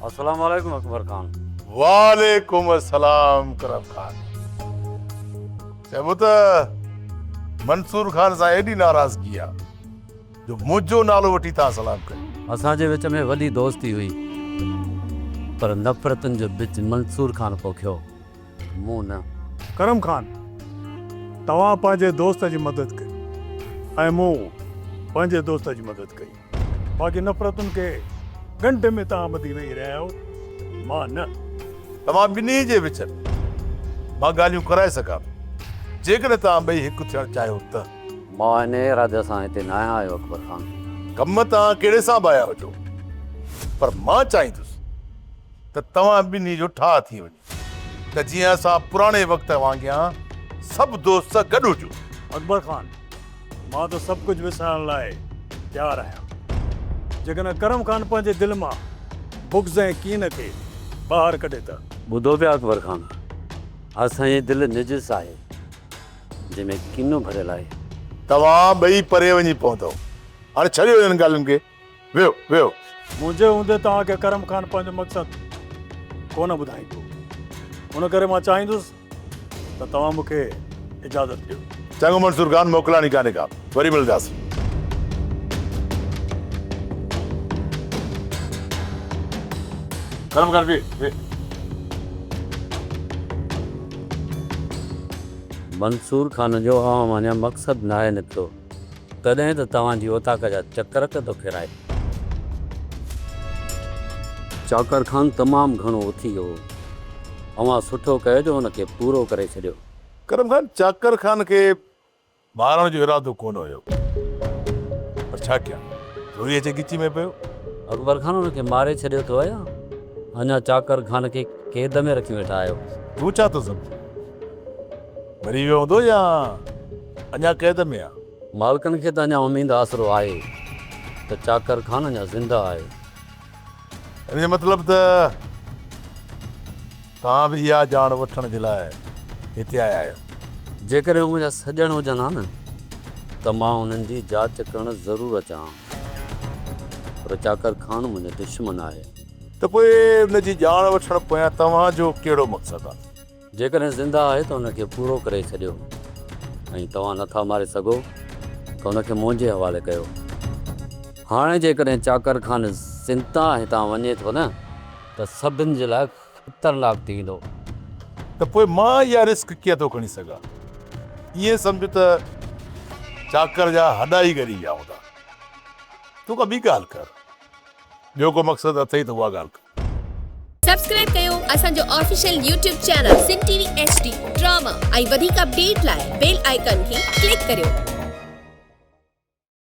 السلام عليڪم اڪبر خان. وعليڪم السلام ڪرم خان. چئبو ته منصور خان سان ايڏي ناراضگي آ جو منهنجو نالو وٺي توهان سلام ڪيو. اسان جي وچ ۾ وڏي دوستي هئي پر نفرتن جو ٻج منصور خان پوکيو مون نه. ڪرم خان توهان پنهنجي دوست جي مدد ڪئي ۽ مون پنهنجي دوست جي مدد ڪئي. باقي نفرتن کي ڳنڍ ۾ توهان ٻڌي ويهي رهيا آهيو، مان نه. توهان ٻنهي جي وچ ۾ مان ڳالهيون ڪرائي سگهان ٿو، جيڪڏهن توهان ٻئي هڪ ٿيڻ چاهيو ته. مان انهيء ارادي سان هتي ناهيان آيو اڪبر خان. ڪم توهان ڪهڙي سان به آيا هجو، پر مان چاهيندس ته توهان ٻنهي جو ٺاهه ٿي وڃي. ته جيئن اسان پراڻي وقت وانگيان سڀ دوست گڏ هجون. اڪبر خان، مان ته سڀ ڪجهه وسارڻ لاء تيار آهيان. جيڪڏهن ڪرم خان پنهنجي دل مان بغض ۽ ڪين کي ٻاهر ڪڍي ته. ٻڌو پيا اڪبر خان، اسان جي دل نجس آهي، جنهن ۾ ڪينو ڀريل آهي. توهان ٻئي پري وڃي پوندؤ. هاڻي ڇڏيو انهن ڳالهين کي. ويهو، ويهو. منهنجي هوندي توهان کي ڪرم خان پنهنجو مقصد ڪونه ٻڌائيندو. ان ڪري مان چاهيندس ته توهان مون کي اجازت ڏيو. چڱو منصور خان موڪلاڻي ڪانهي ڪا، وري ملنداسين. ڪرم خان ويهه، ويهه. منصور خان جو اوهان مان اڃا مقصد ناهي نڪتو. تڏهن ته توهان جي اوطاق جا چڪر ڪندو ڦيرائي. چاڪر خان تمام گهڻو اٿي ويو هو. اوهان سٺو ڪيو جو ان کي پورو ڪري ڇڏيو. ڪرم خان چاڪر خان کي مارڻ جو ارادو ڪونه هيو پر ڇا ڪيان زوريء اچي ڳچي ۾ پيو. اڪبر خان ان کي ماري ڇڏيو اٿو يا اڃا چاڪر خان کي قيد ۾ رکي ويٺا آهيو؟ تون ڇا ٿو سمجهين؟ مري ويو هوندو يا اڃا قيد ۾ آ؟ مالڪن کي ته اڃا اميد آسرو آهي ته چاڪر خان اڃا زنده آهي. ان جو مطلب ته توهان به اها ڄاڻ وٺڻ جي لاء هتي آيا آهيو. جيڪڏهن هو منهنجا سڄڻ هجن ها نه ته مان انهن جي جاچ ڪرڻ ضرور اچان ها. پر چاڪر خان منهنجو دشمن آهي. ته پوء ان جي ڄاڻ وٺڻ پويان توهان جو ڪهڙو مقصد آهي؟ جيڪڏهن زنده آهي ته ان کي پورو ڪري ڇڏيو ۽ توهان نٿا ماري سگهو ته ان کي منهنجي حوالي ڪيو. هاڻي جيڪڏهن چاڪر خان زنده هتان وڃي ٿو نه ته سڀن جي لاء خطرناڪ ٿي ويندو. ته پوء مان اها رسڪ ڪيئن ٿو کڻي سگهان؟ ائين سمجهه ته چاڪر جا هڏا ئي ڳري ويا هوندا. تون ڪا ٻي ڳالهه ڪر. ٻيو ڪو مقصد اٿئي ته اها ڳالهه ڪر. سبسڪرائب ڪيو اسان جو official YouTube channel Sindh T V H D drama ۽ وڌيڪ اپڊيٽ لاء بيل آئيڪان کي ڪلڪ ڪريو.